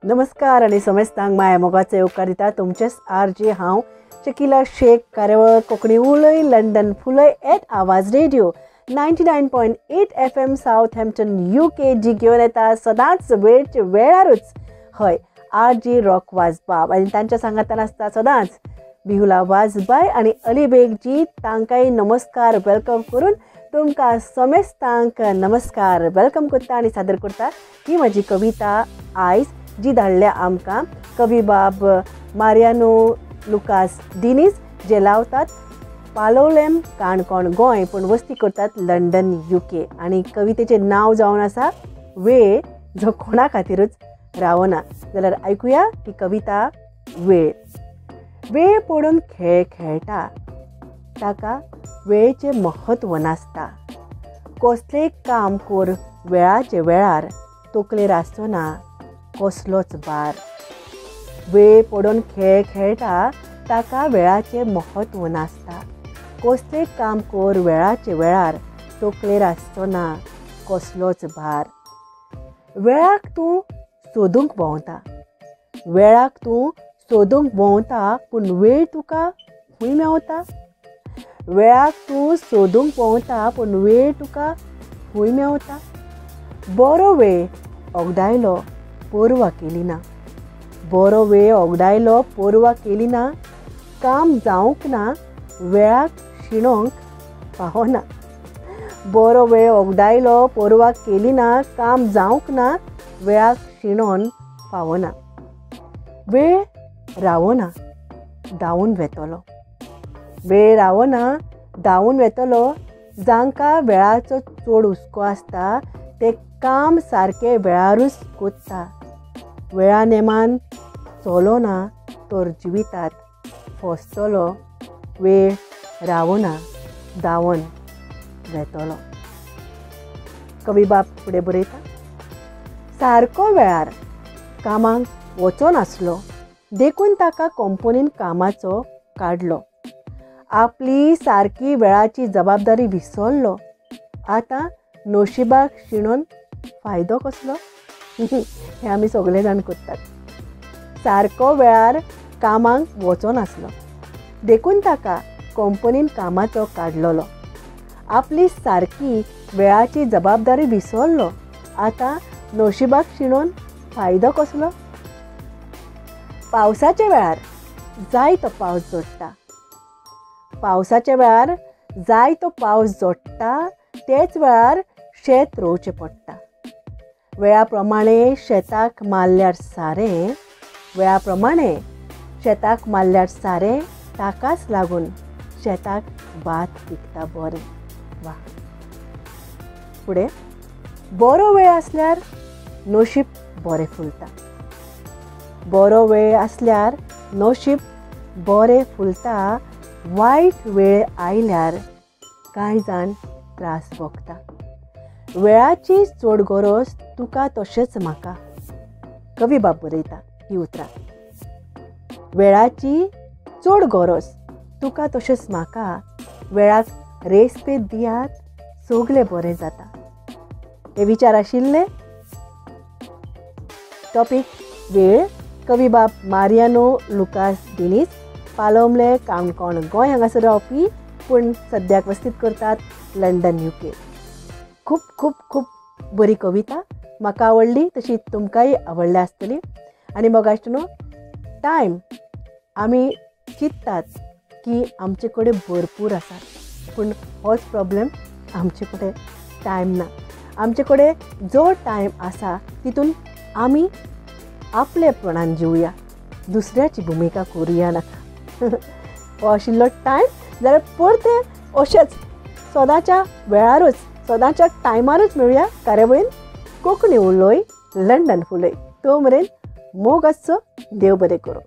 नमस्कार आनी समेस्तांक माया मोगाचो येवकार दिता तुमचेच आर जे हांव शकीला शेख. कार्यावळ कोंकणी उलय London फुलय at Awaaz radio 99.8 FM Southampton UK जी घेवन येता सदांच वेळचे वेळारूच. हय, आर जे रॉक वाजबाब आनी तांच्या सांगातान आसता सदांच बिहुला वाजबाय आनी अली बेग जी. तांकांय नमस्कार welcome करून तुमकां समेस्तांक नमस्कार welcome करता आनी सादर करता ही म्हजी कविता आयज जी धाडल्या आमकां कवी बाब मारियानो लुकास डिनीस, जे लावतात पालोलेम काणकोण गोंय, पूण वस्ती करतात लंडन UK. आनी कवितेचें नांव जावन आसा वेळ जो कोणा खातीरूच रावना. जाल्यार आयकुया ही कविता वेळ. वेळ पडून खेळ खेळटा ताका वेळेचें म्हत्व नासता. कसलेंय काम कर वेळाचे वेळार तकलेर आसचो ना कसलोच भार. वेळ पडून खेळ खेळटा ताका वेळाचें म्हत्व नासता. कसलेंय काम कर वेळाचे वेळार तकलेर आसचो ना कसलोच भार. वेळाक तूं सोदूंक भोंवता, वेळाक तूं सोदूंक भोंवता, पूण वेळ तुका खंय मेवता. वेळाक तूं सोदूंक भोंवता पूण वेळ तुका खंय मेवता. बरो वेळ ओगडायलो पर्वा केली ना, बरो वेळ ओगडायलो पर्वा केली ना, काम जावंक ना वेळाक शिणोंक पावना. बरो वेळ ओगडायलो पर्वा केली ना, काम जावंक ना वेळाक शिणोन पावना. वेळ रावना धांवून वेतलो, वेळ रावना धांवून वेतलो. जांकां वेळाचो चड हुस्को आसता ते काम सारकें वेळारूच कोत्ता. वेळा नेमान चलोना तर जिवितात फसतलो. वेळ रावना धांवन वेतलो. कवी बाब फुडें बरयता, सारको वेळार कामाक वचनासलो देखून ताका कंपनीन कामाचो काडलो. आपली सारकी वेळाची जबाबदारी विसरलो. आतां नशिबाक शिणोन फायदो कसलो? हें आमी सगळे जाण करतात. सारको वेळार कामाक वचनासलो देखून ताका कंपनीन कामाचो काडलेलो. आपली सारकी वेळाची जबाबदारी विसरलो. आतां नशिबाक शिणोन फायदो कसलो? पावसाच्या वेळार जाय तो पावस जोडटा, पावसाच्या वेळार जाय तो पावस जोडटा, तेच वेळार शेत रोवचें पडटा. वेळा प्रमाणे शेताक मारल्यार सारें, वेळा प्रमाणे शेताक मारल्यार सारें, ताकाच लागून शेताक भात पिकता बरें. वा. फुडें, बरो वेळ आसल्यार नशीब बरें फुलता, बरो वेळ आसल्यार नशीब बरें फुलता. वायट वेळ आयल्यार कांय जाण त्रास भोगता. वेळाची चड गरज तुका तशेंच म्हाका. कवी बाब बरयता ही उतरां, वेळाची चड गरज तुका तशेंच म्हाका, वेळाक रेस्पेद दियात सगलें बरें जाता. हे विचार आशिल्ले टॉपीक वेळ, कवी बाब मारियानो लुकास डिनीस, पालोमले काणकोण गोंय हांगासर रावपी, पूण सद्याक वस्तीत करतात लंडन UK. खूब खूब खूब बरी कविता म्हाका आवडली, तशी तुमकांय आवडल्या आसतली. आनी मोगाश्ट न्हू, टायम आमी चिंततात की आमचे कडेन भरपूर आसा, पूण होच प्रॉब्लेम, आमचे कडेन टायम ना. आमचे कडेन जो टायम आसा तितून आमी आपले प्रणान जिवया, दुसऱ्याची भुमिका करुया नाका. हो आशिल्लो टायम जाल्यार परते अशेंच सदांच्या वेळारूच सदांच्या टायमारूच मेळुया कार्यावळीन कोंकणी उलय लंडन फुलय. तो मेरेन मोग आसचो, देव बरें करूं.